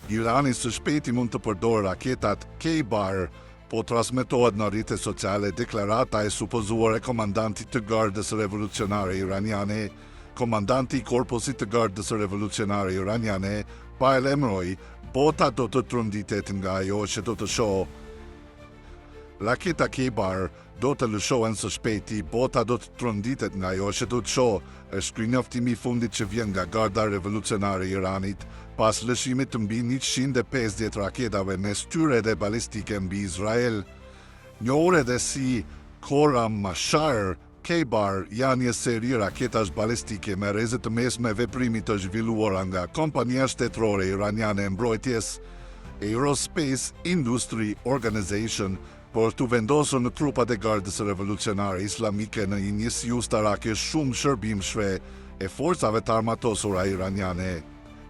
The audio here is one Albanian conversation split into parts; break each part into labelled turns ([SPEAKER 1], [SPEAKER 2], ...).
[SPEAKER 1] Irani së shpejti mund të përdorë raketat Kheibar, po transmetohet në rrjetet sociale deklarata e supozuar e komandantit të Gardës Revolucionare Iraniane. Komandanti i Korpusit të Gardës Revolucionare Iraniane paralajmëroi, Bota do të tronditet nga ajo që do të shohë. Raketa Kheibar do të lëshohen së shpejti, bota do të tronditet nga ajo që do të shohë, është ky njoftimi i fundit që vjen nga Garda Revolucionare e Iranit, pas lëshimit të mbi 150 raketave mes tyre edhe balistike mbi Izrael. Njohur edhe si Khorramshahr, Kheibar janë një seri raketash balistike me rreze të mesme veprimi të zhvilluara nga kompania shtetërore iraniane e mbrojtjes, Aerospace Industry Organization, për t'u vendosur në trupat e Gardës Revolucionare Islamike në një njësi ushtarake shumëshërbimëshe e forcave të armatosura iraniane.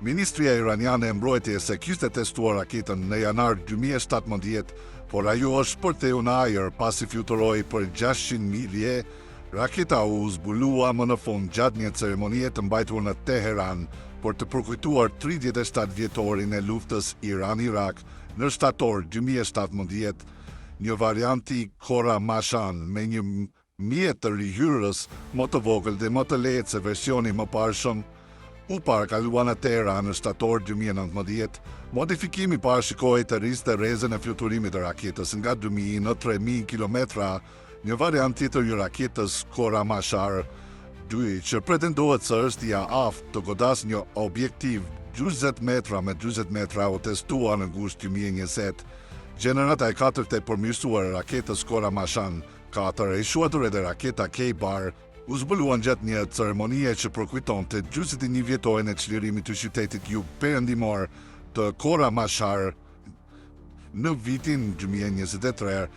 [SPEAKER 1] Ministria iraniane e Mbrojtjes e kishte testuar raketën në janar 2017, por ajo shpërtheu në ajër pasi fluturoi për 600 milje. Raketa u zbulua më në fund gjatë një ceremonie të mbajtur në Teheran për të përkujtuar 37 vjetorin e luftës Iran-Irak në shtator 2017. Një variant i Khorramshahr me një mjet të rihyrës më të vogël dhe më të lehtë se versioni i mëparshëm, u parakalua në Teheran në shtator 2019. Modifikimi parashikohej të rriste rrezen e fluturimit të raketës nga 2000 në 3000 kilometra, një variant tjetër i raketës Khorramshahr 2, që pretendohet se është i aftë të godasë një objektiv 40 metra me 40 metra u testua në gusht 2020. Gjenerata e katërt e përmirësuar e raketës Khorramshahr 4, e quajtur edhe raketa Kheibar, u zbuluan gjatë një ceremonie që përkujtonte 41 vjetorin e çlirimit të qytetit jug-perëndimor të Khorramshahr në vitin 2023.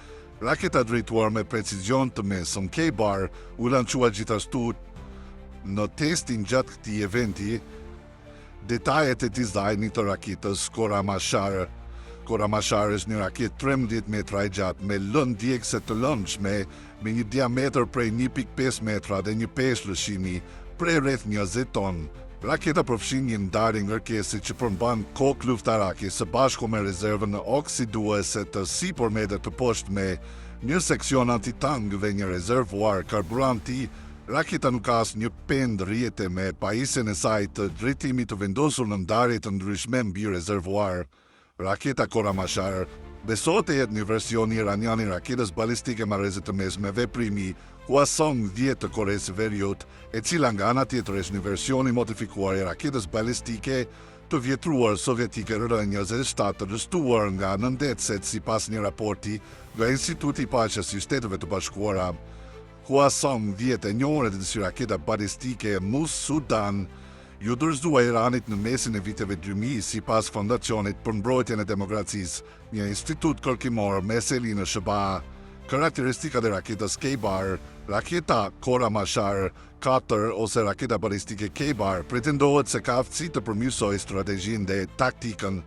[SPEAKER 1] Raketa drejtuar me precizion të mesëm Kheibar u lançua gjithashtu në testin gjatë këtij eventi. Detajet e dizajnit të raketës Khorramshahr. Khorramshahr është një raketë 13 metra e gjatë me lëndë djegëse të lëndshme me një diametër prej 1.5 metra dhe një peshë lëshimi prej rreth 20 ton. Raketa përfshin një ndarje ngarkese që përmban kokë luftarake së bashku me rezervën oksiduese të sipërme dhe të poshtme, një seksion antitank dhe një rezervuar karburanti. Raketa nuk ka asnjë pendë rrjete me pajisjen e saj të drejtimit të vendosur në ndarje të ndryshme mbi rezervuar. Raketa Khorramshahr besohet të jetë një version iranian i raketës balistike me rreze të mesme veprimi Hwasong 10 të Koresë së Veriut, e cila nga ana tjetër është një version i modifikuar i raketës balistike të vjetruar sovjetike R-27 të rrëzuar nga nëndetëset sipas një raporti nga Instituti i Paqes i Shteteve të Bashkuara. Hwasong 10 e njohur edhe si raketa balistike Musudan iu dorëzua Iranit në mesin e viteve 2000 sipas Fondacionit për Mbrojtjen e Demokracisë, një institut kërkimor me seli në SHBA. Karakteristikat e raketës Kheibar, raketa Khorramshahr 4 ose raketa balistike Kheibar pretendohet se ka aftësi të përmirësojë strategjinë dhe taktikën.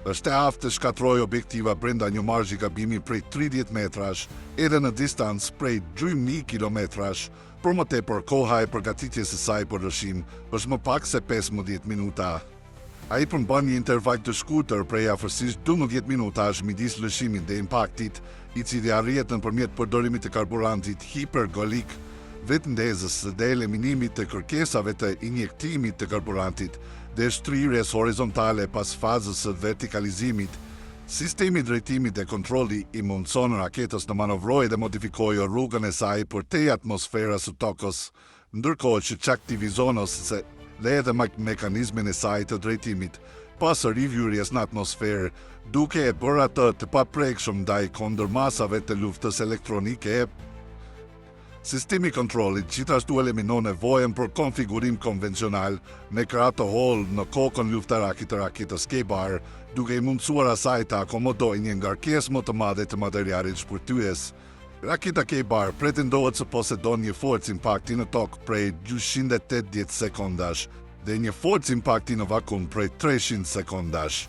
[SPEAKER 1] Është e aftë të shkatërrojë objektiva brenda një marzhi gabimi prej 30 metrash, edhe në distancë prej 2000 kilometrash. Për më tepër, koha e përgatitjes së saj për lëshim është më pak se 15 minuta. Ai përmban një interval të shkurtër prej afërsisht 12 minutash midis lëshimit dhe impaktit, i cili arrihet nëpërmjet përdorimit të karburantit hipergolik, vetëndezës dhe eliminimit të kërkesave të injektimit të karburantit dhe shtrirjes horizontale pas fazës së vertikalizimit. Sistemi i drejtimit dhe kontrolli i mundëson raketës të manovrojë dhe modifikojë rrugën e saj përtej atmosferës së tokës, ndërkohë që çaktivizon ose dhe edhe mekanizmin e saj të drejtimit pas rihyrjes në atmosferë, duke e bërë atë të paprekshëm ndaj kundërmasave të luftës elektronike. Sistemi i kontrollit gjithashtu eliminon nevojën për konfigurim konvencional me krah të hollë në kokën luftarake të raketës Kheibar, duke i mundësuar asaj të akomodojë një ngarkesë më të madhe të materialit shpërthyes. Raketa Kheibar pretendohet se posedon një forcë impakti në tokë prej 280 sekondash dhe një forcë impakti në vakum prej 300 sekondash.